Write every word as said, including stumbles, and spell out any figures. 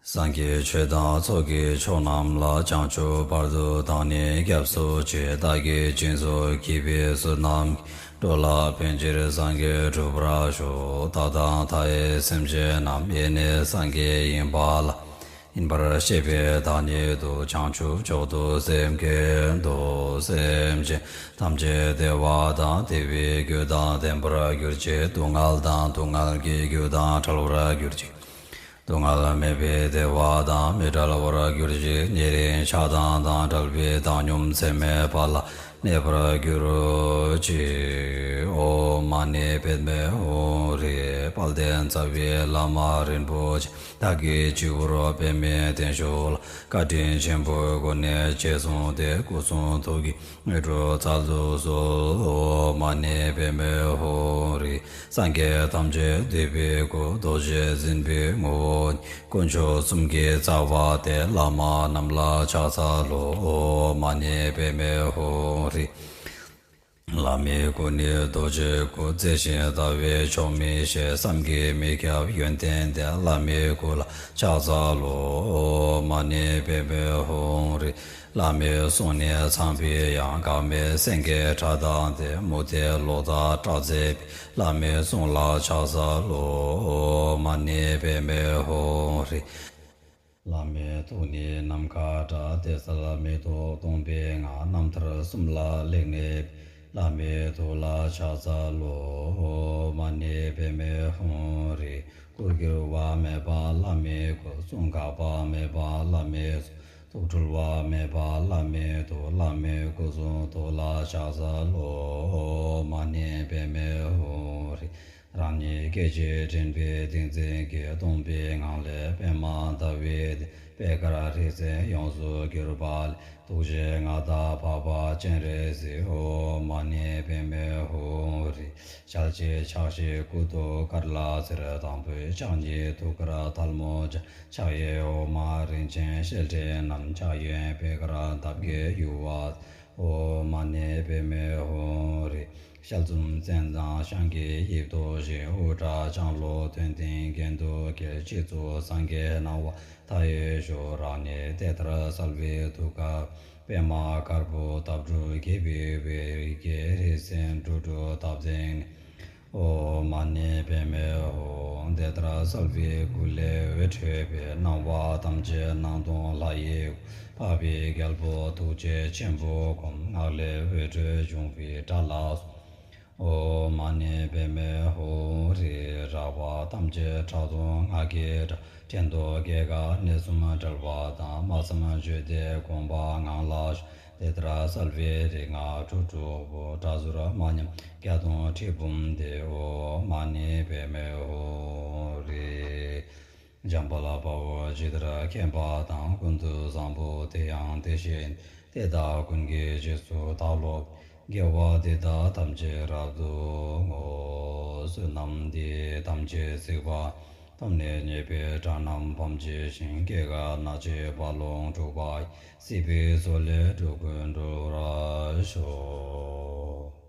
སངས་རྒྱས་ཆོས་དང་ཚོགས་ཀྱི་མཆོག་རྣམས་ལ། བྱང་ཆུབ་བར་དུ་བདག་ནི་སྐྱབས་སུ་མཆི། བདག་གིས་སྦྱིན་སོགས་བགྱིས་པའི་ཚུལ་རྣམས་ཀྱིས། འགྲོ་ལ་ཕན་ཕྱིར་སངས་རྒྱས་འགྲུབ་པར་ཤོག། བདག་དང་མཐའ་ཡས་སེམས་ཅན་རྣམས། ཡེ་ནས་སངས་རྒྱས་ཡིན་པ་ལ། ཡིན་པར་ཤེས་པས་བདག་ཉིད་དུ། བྱང་ཆུབ་མཆོག་ཏུ་སེམས་བསྐྱེད་དོ། སེམས་ཅན་ཐམས་ཅད་བདེ་བ་དང་བདེ་བའི་རྒྱུ་དང་ལྡན་པར་གྱུར་ཅིག། སྡུག་བསྔལ་དང་སྡུག་བསྔལ་གྱི་རྒྱུ་དང་བྲལ་བར་གྱུར་ཅིག། སྡུག་བསྔལ་མེད་པའི་བདེ་བ་དང་མི་འབྲལ་བར་གྱུར་ཅིག། ཉེ་རིང་ཆགས་སྡང་དང་བྲལ་བའི་བཏང་སྙོམས་ཚད་མེད་པ་ལ་གནས་པར་གྱུར་ཅིག། ཨོཾ་མ་ཎི་པདྨེ་ཧཱུྃ་ཧྲཱིཿ། དཔལ་ལྡན་རྩ་བའི་བླ་མ་རིན་པོ་ཆེ། བདག་གི་སྤྱི་བོར་པདྨའི་གདན་བཞུགས་ལ། བཀའ་དྲིན་ཆེན་པོའི་སྒོ་ནས་རྗེས་བཟུང་སྟེ། སྐུ་གསུང་ཐུགས་ཀྱི་དངོས་གྲུབ་སྩལ་དུ་གསོལ། ཨོཾ་མ་ཎི་པདྨེ་ཧཱུྃ་ཧྲཱིཿ། སངས་རྒྱས་ཐམས་ཅད་འདུས་པའི་སྐུ། རྡོ་རྗེ་འཛིན་པའི་ངོ་བོ་ཉིད། དཀོན་མཆོག་གསུམ་གྱི་རྩ་བ་སྟེ། བླ་མ་རྣམས་ལ་ཕྱག་འཚལ་ལོ། ཨོཾ་མ་ཎི་པདྨེ་ཧཱུྃ་ཧྲཱིཿ། བླ་མའི་སྐུ་ནི་རྡོ་རྗེའི་སྐུ། མཛེས་ཤིང་ལྟ་བས་ཆོག་མི་ཤེས། བསམ་གྱིས་མི་ཁྱབ་ཡོན་ཏན་ལྡན། བླ་མའི་སྐུ་ལ་ཕྱག་འཚལ་ལོ། ཨོཾ་མ་ཎི་པདྨེ་ཧཱུྃ་ཧྲཱིཿ། བླ་མའི་གསུང་ནི་ཚངས་པའི་དབྱངས། འགག་མེད་སེང་གེའི་སྒྲ་དང་ལྡན། མུ་སྟེགས་ལོག་ལྟ་སྐྲག་མཛད་པའི། བླ་མའི་གསུང་ལ་ཕྱག་འཚལ་ལོ། ཨོཾ་མ་ཎི་པདྨེ་ཧཱུྃ་ཧྲཱིཿ། བླ་མའི་ཐུགས་ནི་ནམ་མཁའ་འདྲ། དེ་སྲིད་མི་ཐོབ་སྟོང་པའི་ངང་། རྣམ་ཐར་གསུམ་ལ་ལེགས་གནས་པའི། བླ་མའི་ཐུགས་ལ་ཕྱག་འཚལ་ལོ། ཨོཾ་མ་ཎི་པདྨེ་ཧཱུྃ་ཧྲཱིཿ། སྐུར་གྱུར་བ་མེད་པ་བླ་མའི་སྐུ། གསུང་འགག་པ་མེད་པ་བླ་མའི་གསུང་། ཐུགས་འཁྲུལ་བ་མེད་པ་བླ་མའི་ཐུགས། བླ་མའི་སྐུ་གསུང་ཐུགས་ལ་ཕྱག་འཚལ་ལོ། ཨོཾ་མ་ཎི་པདྨེ་ཧཱུྃ་ཧྲཱིཿ། རང་ཉིད་སྐད་ཅིག་དྲན་པའི་ཏིང་འཛིན་གྱིས། སྟོང་པའི་ངང་ལས་པདྨ་ཟླ་བའི་གདན། པད་དཀར་རིག་འཛིན་ཡོངས་སུ་གྱུར་པ་ལས། ཐུགས་རྗེའི་མངའ་བདག་འཕགས་པ་སྤྱན་རས་གཟིགས། ཨོཾ་མ་ཎི་པདྨེ་ཧཱུྃ་ཧྲཱིཿ། ཞལ་གཅིག་ཕྱག་བཞི་སྐུ་ཐུགས་ཀར་ལ་གཟིར། དང་པོའི་ཕྱག་གཉིས་ཐུགས་ཀར་ཐལ་མོ་སྦྱར། ཕྱག་གཡས་འོག་མ་རིན་ཆེན་ཤེལ་ཕྲེང་བསྣམས། ཕྱག་གཡོན་པད་དཀར་འདབ་བརྒྱད་ཡུ་བ། ཨོཾ་མ་ཎི་པདྨེ་ཧཱུྃ་ཧྲཱིཿ། ཞལ་འཛུམ་བཙན་དང་ཤངས་ཀྱི་དབྱིབས་མཐོ་ཞིང་། དབུ་སྐྲ་ལྕང་ལོ་མཐོན་མཐིང་གྱེན་དུ་འགྱེལ། སྤྱི་གཙུག་སངས་རྒྱས་སྣང་བ་མཐའ་ཡས་ཤོག། རང་ཉིད་དེ་ལྟར་གསལ་བའི་ཐུགས་ཀར། པདྨ་དཀར་པོ་འདབ་དྲུག་གེགས་པའི་འོད་ཀྱིས། རིག་འཛིན་འགྲོ་དྲུག་འདབ་སྟེང་གནས། ཨོཾ་མ་ཎི་པདྨེ་ཧཱུྃ། དེ་ལྟར་གསལ་བའི་སྐུ་ལས་འོད་འཕྲོས་པས། སྣང་བ་ཐམས་ཅད་སྣང་སྟོང་ལྷ་ཡི་དབང་། འཕགས་པའི་རྒྱལ་པོ་ཐུགས་རྗེ་ཆེན་པོ་བསྒོམ། ངག་ལས་འོད་འཕྲོས་བྱུང་བའི་སྒྲ་ལ་སོགས། ཨོཾ་མ་ཎི་པདྨེ་ཧཱུྃ་ཧྲཱིཿ། རེག་པ་ཐམས་ཅད་ཁྲག་འཐུང་ངག་གི་སྒྲ། དྲན་རྟོག་སྐྱེ་འགག་གནས་གསུམ་བྲལ་བ་དང་། སྨྲ་བསམ་བརྗོད་འདས་སྒོམ་པ་ངང་ལ་ཞོག། དེ་ལྟར་གསལ་བའི་རིག་སྔགས་དྲུག་དྲུག་པོ། སྒྲ་ཟུར་མ་ཉམས་བརྒྱ་སྟོང་ཁྲི་འབུམ་སྟེ། ཨོཾ་མ་ཎི་པདྨེ་ཧཱུྃ་ཧྲཱིཿ། འཇམ་དཔལ་དཔའ་བོས་ཇི་ལྟར་མཁྱེན་པ་དང་། ཀུན་ཏུ་བཟང་པོ་དེ་ཡང་དེ་བཞིན་ཏེ། དེ་དག་ཀུན་གྱི་རྗེས་སུ་བདག་སློབ། དགེ་བ་འདི་དག་ཐམས་ཅད་རབ་ཏུ་བསྔོ། བསོད་ནམས་འདི་ཡིས་ཐམས་ཅད་གཟིགས་པ། ཐོབ་ནས་ཉེས་པའི་དགྲ་རྣམས་ཕམ་བྱས་ཤིང་། སྐྱེ་རྒ་ན་འཆིའི་རྦ་ཀློང་འཁྲུགས་པ་ཡི། སྲིད་པའི་མཚོ་ལས་འགྲོ་ཀུན་སྒྲོལ་བར་ཤོག།